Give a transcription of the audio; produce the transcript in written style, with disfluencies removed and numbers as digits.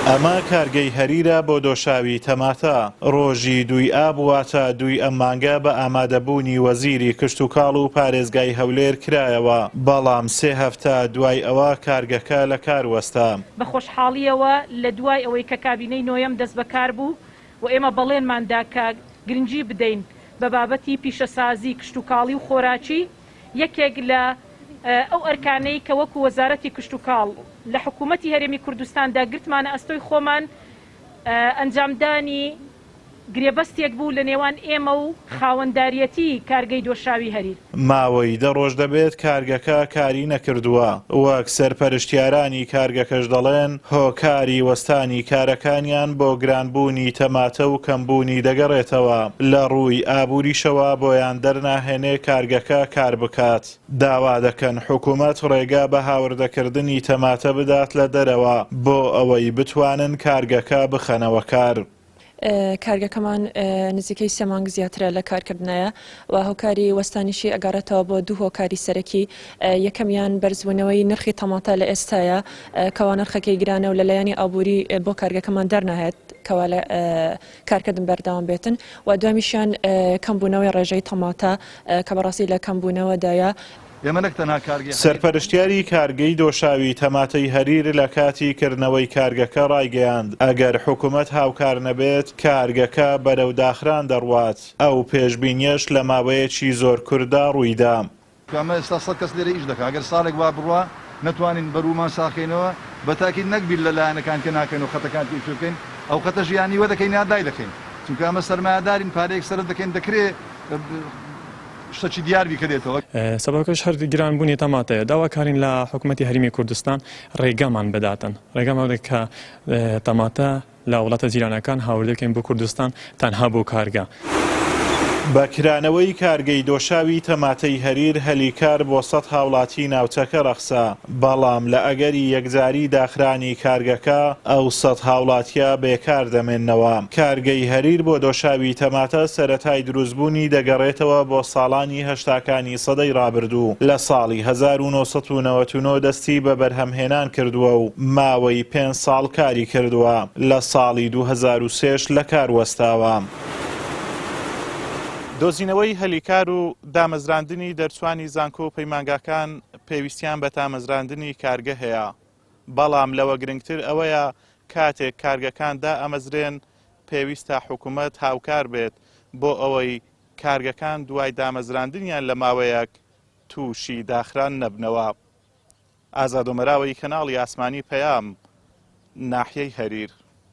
ئەمە کارگەی هەریرە بۆ دۆشاوی تەماتە. ڕۆژی دووی ئاب واتە دووی ئەم مانگە بە ئامادەبوونی وەزیری کشتوکاڵ و پارێزگای هەولێر کرایەوە، بەڵام سێ هەفتە دوای ئەوە کارگەکە لە کار وەستا. بە خۆشحاڵییەوە لە دوای ئەوەی کە کابینەی نۆیەم دەستبەکار بوو و ئێمە بەڵێنمان دا کە گرنگی بدەین بە بابەتی پیشەسازی کشتوکاڵی و خۆراکی، یەکێک لە ئەو ئەرکانەی کە وەکو وەزارەتی کشتوکاڵ لە حکوومەتی هەرێمی کوردستاندا گرتمانە ئەستۆی خۆمان، ئەنجامدانی گرێبەستێک بوو لە نێوان ئێمە و خاوەنداریەتی کارگەی دۆشاوی هەریر. ماوەی دە ڕۆژ دەبێت کارگەکە کاری نەکردووە، وەک سەرپەرشتیارانی کارگەکەش دەڵێن، هۆکاری وەستانی کارەکانیان بۆ گرانبوونی تەماتە و کەمبوونی دەگەڕێتەوە، لە ڕووی ئابووریشەوە بۆیان دەرناهێنێ کارگەکە کار بکات. داوا دەکەن حکومەت ڕێگە بە هاوردەکردنی تەماتە بدات لە دەرەوە بۆ ئەوەی بتوانن کارگەکە بخەنەوە کار. کارگەکەمان نزیکەی سێ مانگ زیاترە لە کارکردنایە و هۆکاری وەستانیشی ئەگەڕێتەوە بۆ دوو هۆکاری سەرەکی، یەکەمیان بەرزبوونەوەی نرخی تەماتە لە ئێستایا کەوا نرخەکەی گرانە و لە لایەنی ئابووری بۆ کارگەکەمان دەرناهێت کەوا لە کارکردن بەردەوام بێتن و دومیشیان کەمبوونەوەی ڕێژەی تەماتە کە بەڕاستی لە کەمبوونەوەدایە. ئێمە نەک تەنها کارگەی هەریر. سەرپەرشتیاری کارگەی دۆشاوی تەماتەی هەریر لە کاتی کردنەوەی کارگەکە ڕایگەیاند، ئەگەر حکومەت هاوکار نەبێت، کارگەکە بەرەو داخران دەڕوات، ئەو پێشبینیەش لە ماوەیەکی زۆر کورتدا ڕوویدا. ئەمە ئێستا سەد کەس لێرە ئیش دەکا، ئەگەر ساڵێک وا بڕوا نەتوانین بەروومان ساخکەینەوە، بە تاکید نەک بیر لە لایەنەکان کە ناکەین و خەتەکان تێ بکەین، ئەو خەتەش یا نیوە دەکەین یا دایدەخەین، چونکە ئەمە سەرمایەدارین پارەیەک سەرف دەکەین دەکرێ شتەکی دیار بی کە دێتەوە. سەبەبەکەش هەر گران بوونی تەماتەیە. داواکارین لە حکومەتی هەرێمی کوردستان ڕێگامان بداتن ڕێگامان بدەن کە تەماتە لە وڵاتە جیرانەکان هاوردە بکەین بۆ کوردستان تەنها بۆ کارگە. بە کرانەوەی کارگەی دۆشاوی تەماتەی هەریر هەلی کار بۆ سەد هاوڵاتی ناوچەکە ڕەخسا، بەڵام لە ئەگەری یەکجاری داخرانی کارگەکە ئەو سەد هاوڵاتیە بێکار دەمێننەوە. کارگەی هەریر بۆ دۆشاوی تەماتە سەرەتای دروستبوونی دەگەڕێتەوە بۆ ساڵانی هەشتاکانی سەدەی ڕابردوو، لە ساڵی 1999 دەستی بە بەرهەمهێنان کردووە و ماوەی پێنج ساڵ کاری کردووە، لە ساڵی 2003 ش لە کار وەستاوە. دۆزینەوەی هەلی کار و دامەزراندنی دەرچوانی زانکۆ و پەیمانگاکان پێویستیان بە تامەزراندنی کارگە هەیە، بەڵام لەوە گرنگتر ئەوەیە کاتێک کارگەکان دائەمەزرێن پێویستە حکومەت هاوکار بێت بۆ ئەوەی کارگەکان دوای دامەزراندنیان لە ماوەیەک تووشی داخران نەبنەوە. ئازاد ئۆمەراوەی کەناڵی ئاسمانی پەیام، ناحیەی هەریر.